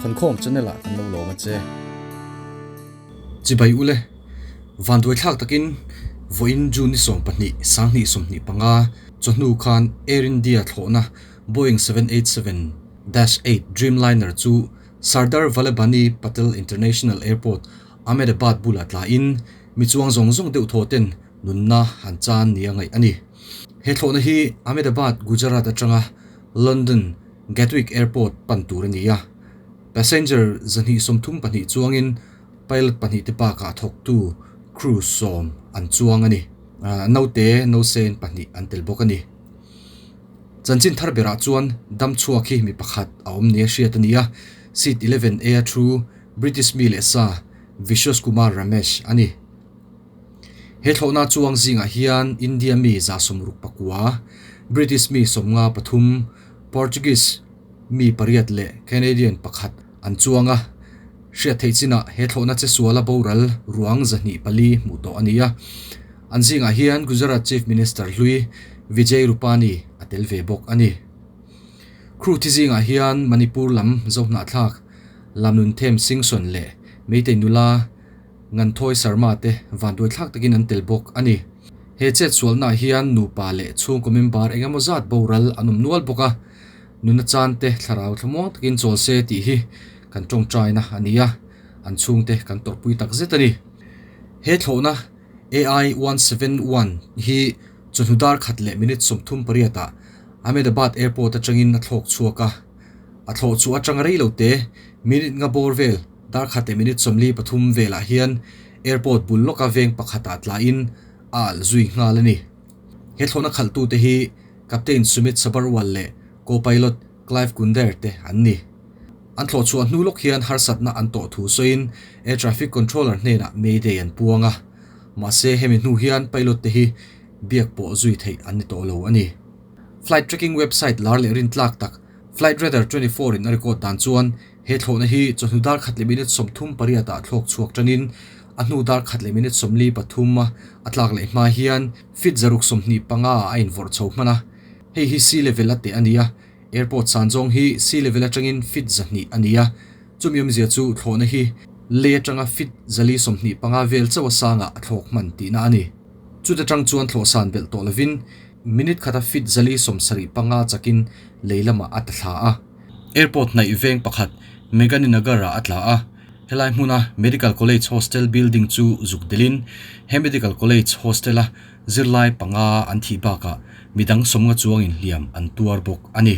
Khawnkhawm channel ah kan lo lawm a che. Chibai ule, Vanduai thlak takin vawiin June ni 12 2025 chawhnu khan Air India thlawhna Boeing 787-8 Dreamliner chu Sardar Vallabhbhai Patel International Airport, Ahmedabad bulah tlain mi chuang zawng zawng deuh thaw ten nunna an chan nia ngaih a ni. He thlawhna hi Ahmedabad, Gujarat atanga London Gatwick Airport pan tur a ni a. Passenger 232 chuangin pilot pahnih te bakah thawktu crew 10 an chuang a ni. Naute nausen pahnih an tel bawk a ni. Chanchin thar berah chuan dam chhuak hi mi pakhat a awm nia hriat a ni a, seat 11A a thu British mi leh sa Vishwas Kumar Ramesh a ni. He thlawhna chuang zingah hian India mi 69, British mi 53, Portuguese mi pariat leh Canadian pakhat an chuang a. Hriat theih chinah he thlawhna che suala boral ruang 204 hmuh tawh a ni a. An zingah hian Gujarat Chief Minister hlui Vijay Rupani a tel ve bawk a ni. Crew thi zingah hian Manipur lam Zohnahthlak, Lamnunthem Singson leh Meitei nula Nganthawi Sharma te vanduai thlak takin an tel bawk a ni. He chet sualnaah hian nupa leh chhungkaw member eng emaw zat boral an awm nual bawk a, nuna chan te thlarau thlamuang takin chawl se tih hi kan tawngtaina a ni a, an chhungte kan tawrhpui tak zet a ni. He thlawhna AI 171 hi chawhnu dar khat leh minute 38 ah Ahmedabad Airport atangin a thlawk chhuak a, a thlawh chu atanga rei lo te minute nga bawr vel dar khat leh minute 43 velah hian airport bul lawka veng pakhatah tlain a alh zui nghal a ni. He thlawhna khalhtute hi Captain Sumit Sabharwal leh co-pilot Clive Kunder te an ni. An thlawh chhuah hnu lawk hian harsatna an tawh thu sawiin air traffic controller hnenah Mayday an puang a. Mahse hemi hnu hian pilot te hi biak pawh zui theih an ni tawh lo a ni. Flight tracking website lar leh rintlak tak Flightradar 24 in a record dan chuan he thlawhna hi chawhnu dar khat leh minute 38 ah thlawk chhuak tanin a hnu dar khat leh minute 43 a a tlak leh hma hian feet 125 ah a invawrh chho hman a. Hei hi sea level a teh a ni a, airport san zawng hi sea level atangin feet 200 a ni a, chumi awmzia chu thlawhna hi lei atanga feet 425 vel chauh a sangah a thlawk hman tihna a ni. Chuta tang chuan thlawh san belh tawh lovin minute khata feet 475 chakin lei lamah a ta thla a. Airport hnaih veng pakhat Meganinagar ah a tla a, helai hmuna Medical College Hostel building chu zuk delin he Medical College Hostel a zirlai panga an thih bakah midang sawmnga chuangin hliam an tuar bawk a ni.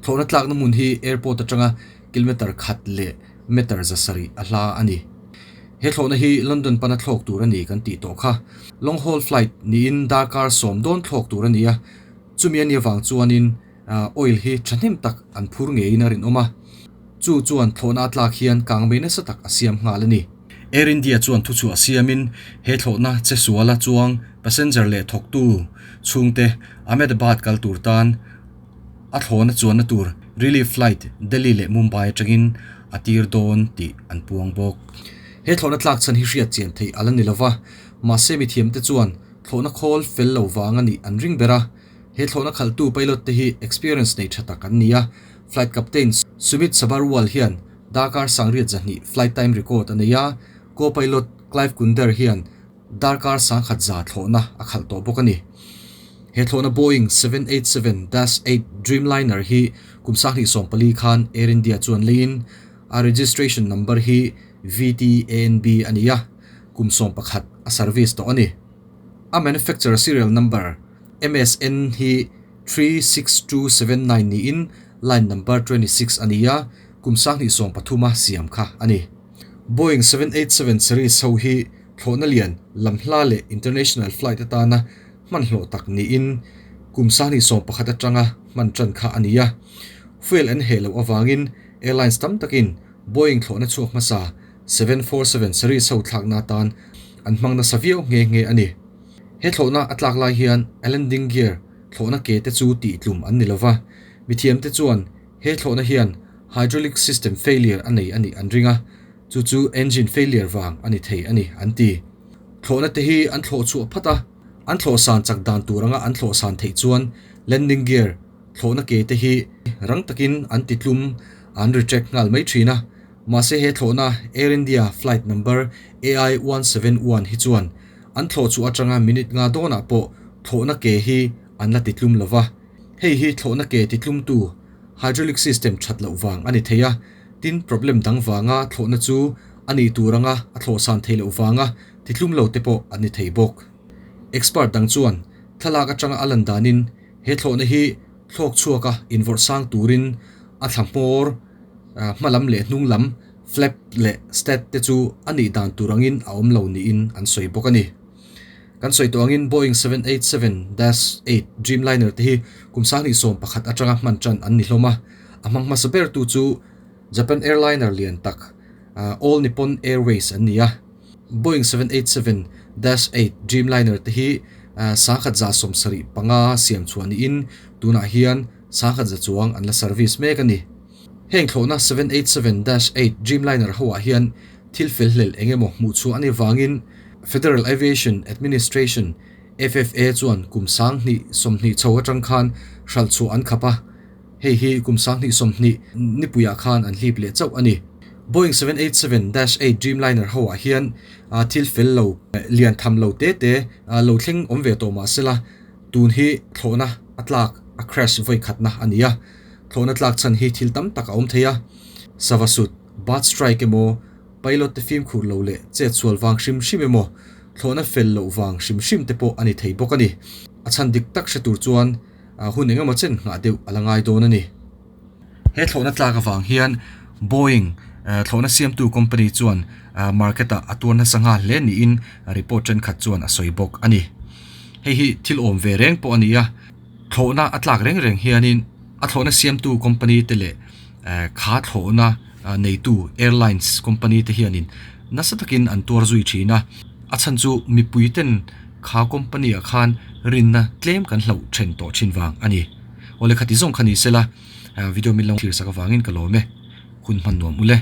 Thlawhna tlakna hmun hi airport atanga kilometre khat leh meter 700 a hla a ni. He thlawhna hi London pana thlawk tur a ni kan tih tawh kha. Long haul flight niin darkar 10 dawn thlawk tur a ni a, chumi a nih avang chuanin oil hi thahnem tak an phur ngeiin a rinawm a. Chu chuan thlawhna a tlak hian kang mai nasa tak a siam nghal a ni. Air India chuan thuchhuah siamin he thlawhna che suala chuang passenger leh thawktu chhungte Ahmedabad kal tur tan a thlawhna chuanna tur relief flight Delhi leh Mumbai atangin a tir dawn tih an puang bawk. He thlawhna tlak chhan hi hriat chian theih a la ni lova, mahse mithiamte chuan thlawhna khawl fel lo vang a nih an ring ber a. He thlawhna khalhtu pilot te hi experience nei tha tak an ni a, flight captain Sumit Sabharwal hian darkar 902 flight time record a nei a, co-pilot Clive Kunder hian darkar 1100 thlawhna a khalh tawh bawk a ni. He thlawhna Boeing 787-8 Dreamliner hi kum 2014 khan Air India chuan leiin a registration number hi VTANB a ni a, kum 11 a service tawh a ni. A manufacturer serial number MSN hi 36279 niin line number 26 a ni a, kum 2013 a siam kha a ni. Boeing 787 series ho hi thlawhna lian lamhla leh international flight atana hman hlawh tak niin kum 2011 atanga hman tan kha a ni a. Fuel an heh loh awangin airlines tam takin Boeing thlawhna chhuak hmasa 747 series ho thlakna atan an hmang nasa viau nghe nghe a ni. He thlawhna a tlak lai hian a landing gear thlawhna ke te chu tih tlum an ni lova, mithiamte chuan he thlawhna hian hydraulic system failure a nei a nih an ring a, chu chu engine failure vang a ni thei a ni an ti. Thlawhna te hi an thlawh chhuah phat a, an thlawh san chak dan tur anga an thlawh san theih chuan landing gear thlawhna ke te hi rang takin an ti tlum an retract nghal mai thin a. Mahse he thlawhna Air India flight number AI 171 hi chuan an thlawh chu atanga minute nga dawnah pawh thlawhna ke hi an la titlum lo va. Hei hi thlawhna ke titlumtu hydraulic system that loh vang a ni thei a, tin problem dang vanga thlawhna chu a nih tur anga a thlawhsan thei loh vanga titlum lo te pawh an ni thei bawk. Expert dang chuan thlalak atanga a lan danin he thlawhna hi thlawk chhuaka invawrh sang turin a thla hmawr hma lam leh hnung lam flap leh stat te chu a nih dan tur angin a awm lo niin an sawi bawk a ni. Kan sawi tawh angin Boeing 787-8 Dreamliner te hi kum 2011 atanga hman tan an ni hlawm a, a hmang hmasa bertu chu Japan airliner lian tak All Nippon Airways an ni a. Boeing 787-8 Dreamliner te hi 1175 siam chhuah niin tunah hian 1100 chuang an la service mek a ni. Heng thlawhna 787-8 Dreamliner hoah hian thil fel hlel eng emaw hmuh chhuah a ni vangin Federal Aviation Administration, FFA, chuan kum 2020 chho atang khan hralh chhuah an khap a, hei hi kum 2020 nipuiah khan an hlip leh chauh a ni. Boeing 787-8 Dreamliner hoah hian thil fel lo lian tham lo te te lo thleng awm ve tawh mah sela, tun hi thlawhna a tlak a crash vawi khatna a ni a, thlawhna tlak chhan hi thil tam tak a awm thei a, sava sut, bird strike emaw, Pilot te fimkhur lo leh chetsual vang hrim hrim emaw, thlawhna fel loh vang hrim hrim te pawh a ni thei bawk a ni. A chhan dik tak hre tur chuan hun engemaw chen nghah deuh a la ngai dawn a ni. He thlawhna tlak avang hian Boeing thlawhna siamtu company chuan market ah a tuar nasa nghal hle niin report thenkhat chuan a sawi bawk a ni. Hei hi thil awm ve reng pawh a ni a, thlawhna a tlak reng reng hianin a thlawhna siamtu company te leh kha thlawhna neitu airlines company te hianin nasa takin an tuar zui thin a, a chhan chu mipui ten kha company ah khan rinna tlem kan hlauh then tawh thin vang a ni. Awle khati zawng kha ni sela video min lo thlir sak avangin ka lawm e, hun hman nuam ule.